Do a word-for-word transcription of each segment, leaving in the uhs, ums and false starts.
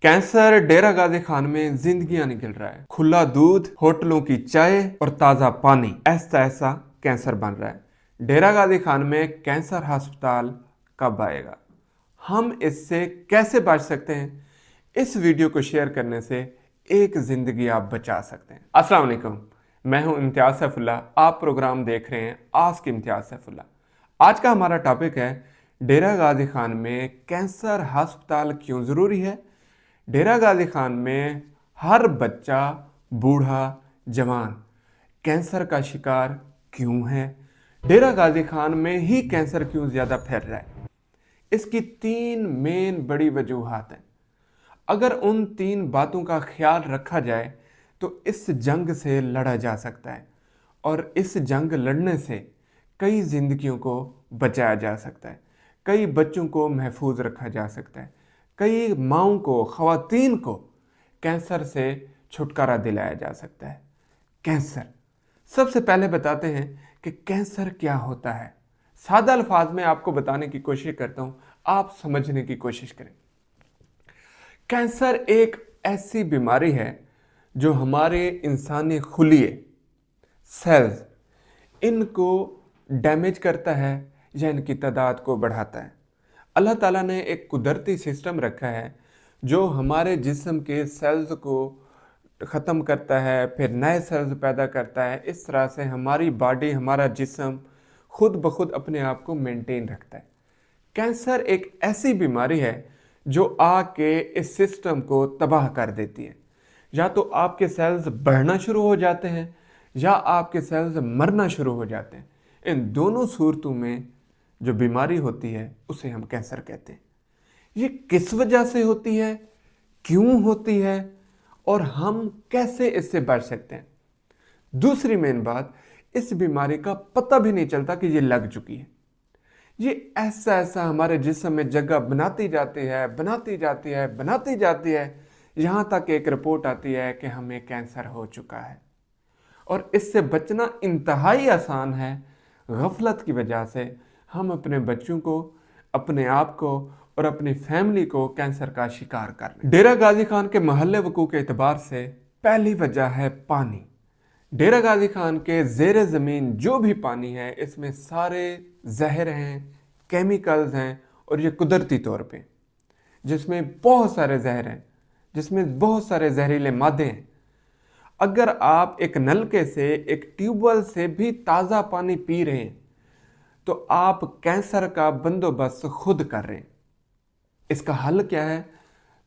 کینسر ڈیرہ غازی خان میں زندگیاں نگل رہا ہے۔ کھلا دودھ، ہوٹلوں کی چائے اور تازہ پانی، ایسا ایسا کینسر بن رہا ہے۔ ڈیرہ غازی خان میں کینسر ہسپتال کب آئے گا؟ ہم اس سے کیسے بچ سکتے ہیں؟ اس ویڈیو کو شیئر کرنے سے ایک زندگی آپ بچا سکتے ہیں۔ السلام علیکم، میں ہوں امتیاز سیف اللہ۔ آپ پروگرام دیکھ رہے ہیں آسک امتیاز سیف اللہ۔ آج کا ہمارا ٹاپک ہے ڈیرہ غازی خان میں کینسر ہسپتال کیوں ضروری ہے؟ ڈیرہ غازی خان میں ہر بچہ، بوڑھا، جوان کینسر کا شکار کیوں ہے؟ ڈیرہ غازی خان میں ہی کینسر کیوں زیادہ پھیل رہا ہے؟ اس کی تین مین بڑی وجوہات ہیں۔ اگر ان تین باتوں کا خیال رکھا جائے تو اس جنگ سے لڑا جا سکتا ہے، اور اس جنگ لڑنے سے کئی زندگیوں کو بچایا جا سکتا ہے، کئی بچوں کو محفوظ رکھا جا سکتا ہے، کئی ماؤں کو، خواتین کو کینسر سے چھٹکارا دلایا جا سکتا ہے۔ کینسر، سب سے پہلے بتاتے ہیں کہ کینسر کیا ہوتا ہے۔ سادہ الفاظ میں آپ کو بتانے کی کوشش کرتا ہوں، آپ سمجھنے کی کوشش کریں۔ کینسر ایک ایسی بیماری ہے جو ہمارے انسانی خلیے، سیلز، ان کو ڈیمیج کرتا ہے یا ان کی تعداد کو بڑھاتا ہے۔ اللہ تعالیٰ نے ایک قدرتی سسٹم رکھا ہے جو ہمارے جسم کے سیلز کو ختم کرتا ہے، پھر نئے سیلز پیدا کرتا ہے۔ اس طرح سے ہماری باڈی، ہمارا جسم خود بخود اپنے آپ کو مینٹین رکھتا ہے۔ کینسر ایک ایسی بیماری ہے جو آ کے اس سسٹم کو تباہ کر دیتی ہے۔ یا تو آپ کے سیلز بڑھنا شروع ہو جاتے ہیں یا آپ کے سیلز مرنا شروع ہو جاتے ہیں۔ ان دونوں صورتوں میں جو بیماری ہوتی ہے اسے ہم کینسر کہتے ہیں۔ یہ کس وجہ سے ہوتی ہے، کیوں ہوتی ہے اور ہم کیسے اس سے بچ سکتے ہیں؟ دوسری مین بات، اس بیماری کا پتہ بھی نہیں چلتا کہ یہ لگ چکی ہے۔ یہ ایسا ایسا ہمارے جسم میں جگہ بناتی جاتی ہے، بناتی جاتی ہے، بناتی جاتی ہے، یہاں تک ایک رپورٹ آتی ہے کہ ہمیں کینسر ہو چکا ہے۔ اور اس سے بچنا انتہائی آسان ہے۔ غفلت کی وجہ سے ہم اپنے بچوں کو، اپنے آپ کو اور اپنی فیملی کو کینسر کا شکار کر لیں۔ ڈیرہ غازی خان کے محل وقوع کے اعتبار سے پہلی وجہ ہے پانی۔ ڈیرہ غازی خان کے زیر زمین جو بھی پانی ہے، اس میں سارے زہر ہیں، کیمیکلز ہیں، اور یہ قدرتی طور پہ، جس میں بہت سارے زہر ہیں، جس میں بہت سارے زہریلے مادے ہیں۔ اگر آپ ایک نلکے سے، ایک ٹیوب ویل سے بھی تازہ پانی پی رہے ہیں تو آپ کینسر کا بندوبست خود کر رہے ہیں۔ اس کا حل کیا ہے؟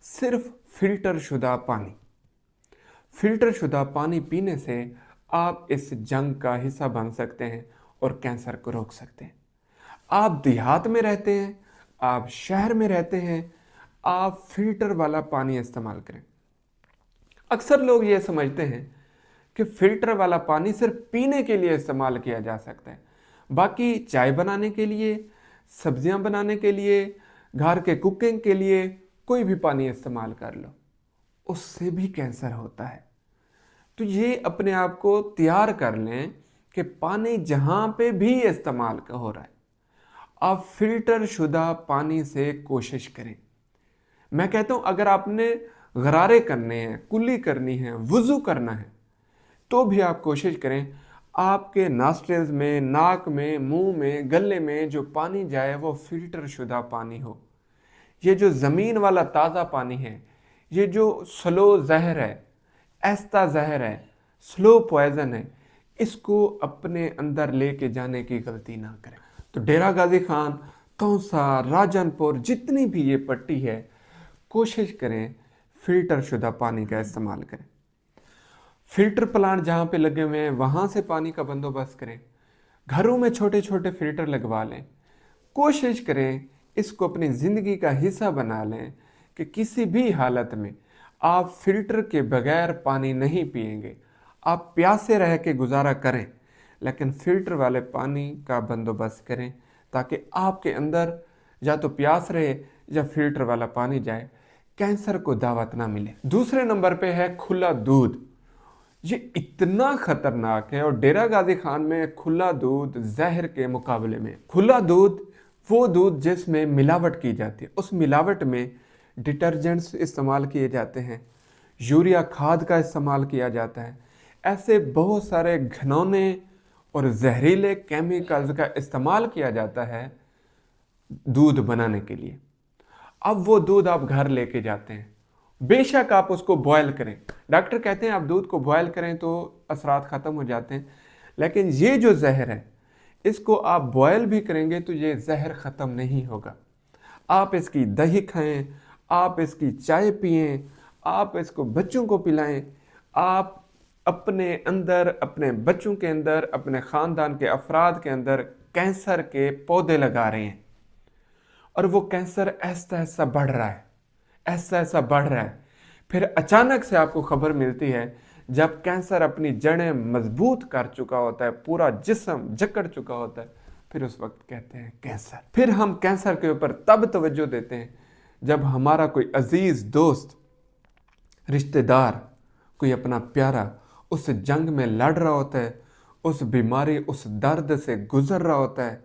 صرف فلٹر شدہ پانی۔ فلٹر شدہ پانی پینے سے آپ اس جنگ کا حصہ بن سکتے ہیں اور کینسر کو روک سکتے ہیں۔ آپ دیہات میں رہتے ہیں، آپ شہر میں رہتے ہیں، آپ فلٹر والا پانی استعمال کریں۔ اکثر لوگ یہ سمجھتے ہیں کہ فلٹر والا پانی صرف پینے کے لیے استعمال کیا جا سکتا ہے، باقی چائے بنانے کے لیے، سبزیاں بنانے کے لیے، گھر کے کوکنگ کے لیے کوئی بھی پانی استعمال کر لو، اس سے بھی کینسر ہوتا ہے۔ تو یہ اپنے آپ کو تیار کر لیں کہ پانی جہاں پہ بھی استعمال ہو رہا ہے، آپ فلٹر شدہ پانی سے کوشش کریں۔ میں کہتا ہوں، اگر آپ نے غرارے کرنے ہیں، کلی کرنی ہے، وضو کرنا ہے، تو بھی آپ کوشش کریں آپ کے ناسٹرلز میں، ناک میں، منہ میں، گلے میں جو پانی جائے وہ فلٹر شدہ پانی ہو۔ یہ جو زمین والا تازہ پانی ہے، یہ جو سلو زہر ہے، ایستا زہر ہے، سلو پوائزن ہے، اس کو اپنے اندر لے کے جانے کی غلطی نہ کریں۔ تو ڈیرہ غازی خان، تونسہ، راجن پور، جتنی بھی یہ پٹی ہے، کوشش کریں فلٹر شدہ پانی کا استعمال کریں۔ فلٹر پلانٹ جہاں پہ لگے ہوئے ہیں، وہاں سے پانی کا بندوبست کریں۔ گھروں میں چھوٹے چھوٹے فلٹر لگوا لیں۔ کوشش کریں اس کو اپنی زندگی کا حصہ بنا لیں کہ کسی بھی حالت میں آپ فلٹر کے بغیر پانی نہیں پئیں گے۔ آپ پیاسے رہ کے گزارا کریں، لیکن فلٹر والے پانی کا بندوبست کریں تاکہ آپ کے اندر یا تو پیاس رہے یا فلٹر والا پانی جائے، کینسر کو دعوت نہ ملے۔ دوسرے نمبر پہ ہے کھلا دودھ۔ یہ اتنا خطرناک ہے، اور ڈیرہ غازی خان میں کھلا دودھ زہر کے مقابلے میں۔ کھلا دودھ وہ دودھ جس میں ملاوٹ کی جاتی ہے، اس ملاوٹ میں ڈٹرجنٹس استعمال کیے جاتے ہیں، یوریا کھاد کا استعمال کیا جاتا ہے۔ ایسے بہت سارے گھنونے اور زہریلے کیمیکلز کا استعمال کیا جاتا ہے دودھ بنانے کے لیے۔ اب وہ دودھ آپ گھر لے کے جاتے ہیں، بے شک آپ اس کو بوائل کریں، ڈاکٹر کہتے ہیں آپ دودھ کو بوائل کریں تو اثرات ختم ہو جاتے ہیں، لیکن یہ جو زہر ہے، اس کو آپ بوائل بھی کریں گے تو یہ زہر ختم نہیں ہوگا۔ آپ اس کی دہی کھائیں، آپ اس کی چائے پئیں، آپ اس کو بچوں کو پلائیں، آپ اپنے اندر، اپنے بچوں کے اندر، اپنے خاندان کے افراد کے اندر کینسر کے پودے لگا رہے ہیں، اور وہ کینسر آہستہ آہستہ بڑھ رہا ہے، آہستہ آہستہ بڑھ رہا ہے۔ پھر اچانک سے آپ کو خبر ملتی ہے، جب کینسر اپنی جڑیں مضبوط کر چکا ہوتا ہے، پورا جسم جکڑ چکا ہوتا ہے، پھر اس وقت کہتے ہیں کینسر۔ پھر ہم کینسر کے اوپر تب توجہ دیتے ہیں، جب ہمارا کوئی عزیز دوست، رشتہ دار، کوئی اپنا پیارا اس جنگ میں لڑ رہا ہوتا ہے، اس بیماری، اس درد سے گزر رہا ہوتا ہے،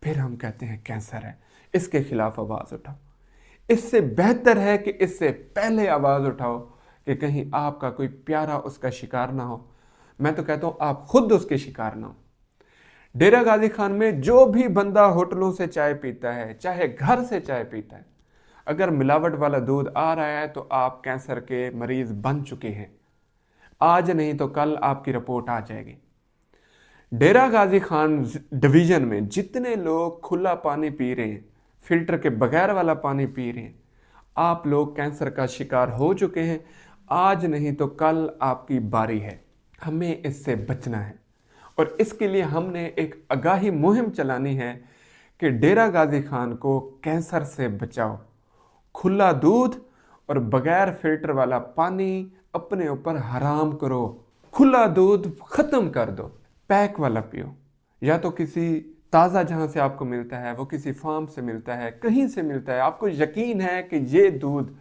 پھر ہم کہتے ہیں کینسر ہے، اس کے خلاف آواز اٹھاؤ۔ اس سے بہتر ہے کہ اس سے پہلے آواز اٹھاؤ کہ کہیں آپ کا کوئی پیارا اس کا شکار نہ ہو۔ میں تو کہتا ہوں آپ خود اس کے شکار نہ ہو۔ ڈیرہ غازی خان میں جو بھی بندہ ہوٹلوں سے چائے پیتا ہے، چاہے گھر سے چائے پیتا ہے، اگر ملاوٹ والا دودھ آ رہا ہے تو آپ کینسر کے مریض بن چکے ہیں۔ آج نہیں تو کل آپ کی رپورٹ آ جائے گی۔ ڈیرہ غازی خان ز-، ڈویژن میں جتنے لوگ کھلا پانی پی رہے ہیں، فلٹر کے بغیر والا پانی پی رہے ہیں، آپ لوگ کینسر کا شکار ہو چکے ہیں۔ آج نہیں تو کل آپ کی باری ہے، ہمیں اس سے بچنا ہے۔ اور اس کے لیے ہم نے ایک آگاہی مہم چلانی ہے کہ ڈیرہ غازی خان کو کینسر سے بچاؤ۔ کھلا دودھ اور بغیر فلٹر والا پانی اپنے اوپر حرام کرو۔ کھلا دودھ ختم کر دو، پیک والا پیو، یا تو کسی تازہ جہاں سے آپ کو ملتا ہے، وہ کسی فارم سے ملتا ہے، کہیں سے ملتا ہے، آپ کو یقین ہے کہ یہ دودھ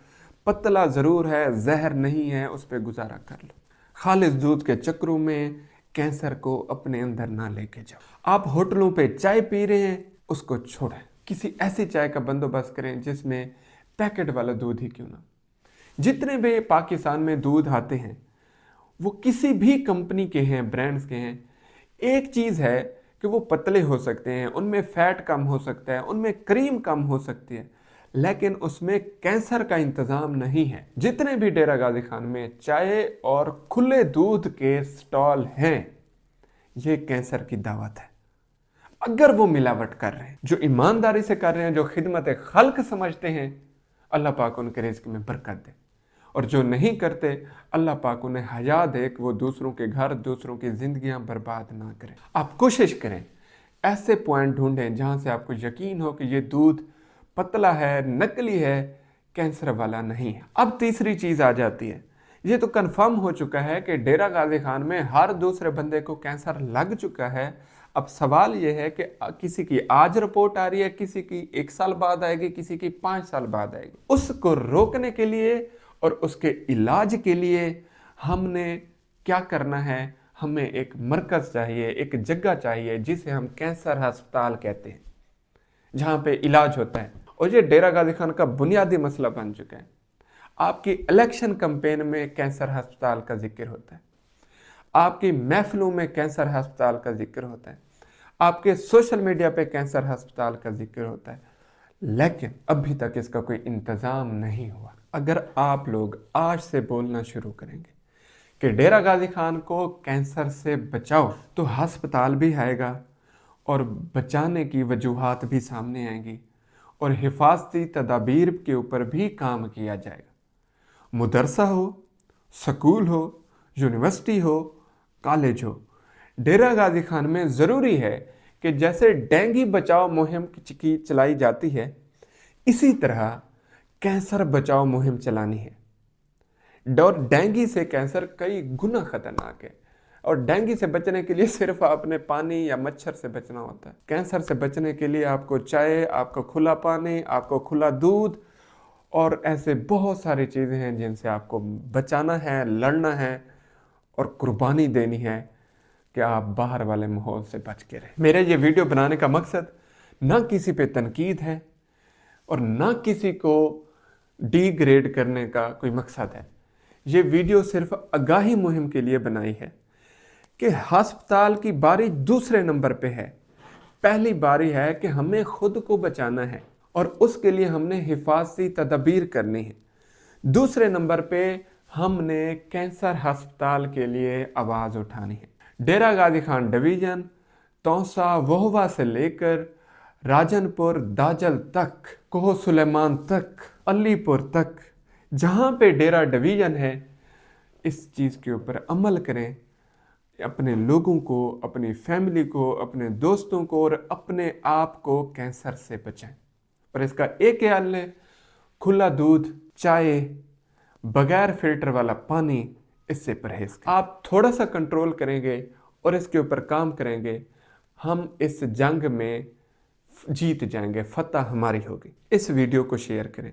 پتلا ضرور ہے، زہر نہیں ہے، اس پہ گزارا کر لو۔ خالص دودھ کے چکروں میں کینسر کو اپنے اندر نہ لے کے جاؤ۔ آپ ہوٹلوں پہ چائے پی رہے ہیں، اس کو چھوڑیں۔ کسی ایسی چائے کا بندوبست کریں جس میں پیکٹ والا دودھ ہی کیوں نہ۔ جتنے بھی پاکستان میں دودھ آتے ہیں، وہ کسی بھی کمپنی کے ہیں، برانڈز کے ہیں، ایک چیز ہے کہ وہ پتلے ہو سکتے ہیں، ان میں فیٹ کم ہو سکتا ہے، ان میں کریم کم ہو سکتی ہے، لیکن اس میں کینسر کا انتظام نہیں ہے۔ جتنے بھی ڈیرہ غازی خان میں چائے اور کھلے دودھ کے سٹال ہیں، یہ کینسر کی دعوت ہے۔ اگر وہ ملاوٹ کر رہے ہیں، جو ایمانداری سے کر رہے ہیں، جو خدمت خلق سمجھتے ہیں، اللہ پاک ان کے رزق میں برکت دے، اور جو نہیں کرتے، اللہ پاک انہیں حیا دے کہ وہ دوسروں کے گھر، دوسروں کی زندگیاں برباد نہ کریں۔ آپ کوشش کریں، ایسے پوائنٹ ڈھونڈیں جہاں سے آپ کو یقین ہو کہ یہ دودھ پتلا ہے، نقلی ہے، کینسر والا نہیں ہے۔ اب تیسری چیز آ جاتی ہے، یہ تو کنفرم ہو چکا ہے کہ ڈیرہ غازی خان میں ہر دوسرے بندے کو کینسر لگ چکا ہے۔ اب سوال یہ ہے کہ کسی کی آج رپورٹ آ رہی ہے، کسی کی ایک سال بعد آئے گی، کسی کی پانچ سال بعد آئے گی۔ اس کو روکنے کے لیے اور اس کے علاج کے لیے ہم نے کیا کرنا ہے؟ ہمیں ایک مرکز چاہیے، ایک جگہ چاہیے جسے ہم کینسر ہسپتال کہتے ہیں، جہاں پہ علاج ہوتا ہے۔ اور یہ ڈیرہ غازی خان کا بنیادی مسئلہ بن چکا ہے۔ آپ کی الیکشن کمپین میں کینسر ہسپتال کا ذکر ہوتا ہے، آپ کی محفلوں میں کینسر ہسپتال کا ذکر ہوتا ہے، آپ کے سوشل میڈیا پہ کینسر ہسپتال کا ذکر ہوتا ہے، لیکن ابھی تک اس کا کوئی انتظام نہیں ہوا۔ اگر آپ لوگ آج سے بولنا شروع کریں گے کہ ڈیرہ غازی خان کو کینسر سے بچاؤ، تو ہسپتال بھی آئے گا اور بچانے کی وجوہات بھی سامنے آئیں گی اور حفاظتی تدابیر کے اوپر بھی کام کیا جائے گا۔ مدرسہ ہو، سکول ہو، یونیورسٹی ہو، کالج ہو، ڈیرہ غازی خان میں ضروری ہے کہ جیسے ڈینگی بچاؤ مہم کی چلائی جاتی ہے، اسی طرح کینسر بچاؤ مہم چلانی ہے۔ اور ڈینگی سے کینسر کئی گنا خطرناک ہے، اور ڈینگی سے بچنے کے لیے صرف آپ نے پانی یا مچھر سے بچنا ہوتا ہے۔ کینسر سے بچنے کے لیے آپ کو چائے، آپ کو کھلا پانی، آپ کو کھلا دودھ اور ایسے بہت ساری چیزیں ہیں جن سے آپ کو بچانا ہے، لڑنا ہے اور قربانی دینی ہے کہ آپ باہر والے ماحول سے بچ کے رہیں۔ میرا یہ ویڈیو بنانے کا مقصد نہ کسی پہ تنقید ہے اور نہ کسی کو ڈی گریڈ کرنے کا کوئی مقصد ہے۔ یہ ویڈیو صرف آگاہی مہم کے لیے بنائی ہے کہ ہسپتال کی باری دوسرے نمبر پہ ہے۔ پہلی باری ہے کہ ہمیں خود کو بچانا ہے اور اس کے لیے ہم نے حفاظتی تدابیر کرنی ہے۔ دوسرے نمبر پہ ہم نے کینسر ہسپتال کے لیے آواز اٹھانی ہے۔ ڈیرہ غازی خان ڈویژن، تونسہ وہوا سے لے کر راجن پور داجل تک، کوہ سلیمان تک، علی پور تک، جہاں پہ ڈیرہ ڈویژن ہے، اس چیز کے اوپر عمل کریں۔ اپنے لوگوں کو، اپنی فیملی کو، اپنے دوستوں کو اور اپنے آپ کو کینسر سے بچائیں۔ اور اس کا ایک ہی حل ہے، کھلا دودھ، چائے، بغیر فلٹر والا پانی، اس سے پرہیز کریں۔ آپ تھوڑا سا کنٹرول کریں گے اور اس کے اوپر کام کریں گے، ہم اس جنگ میں جیت جائیں گے، فتح ہماری ہوگی۔ اس ویڈیو کو شیئر کریں۔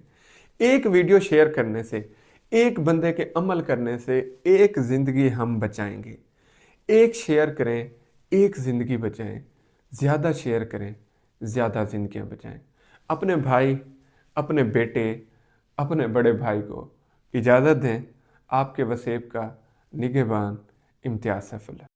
ایک ویڈیو شیئر کرنے سے، ایک بندے کے عمل کرنے سے ایک زندگی ہم بچائیں گے۔ ایک شیئر کریں، ایک زندگی بچائیں۔ زیادہ شیئر کریں، زیادہ زندگیاں بچائیں۔ اپنے بھائی، اپنے بیٹے، اپنے بڑے بھائی کو اجازت دیں۔ آپ کے وسیب کا نگہبان امتیاز سیف اللہ۔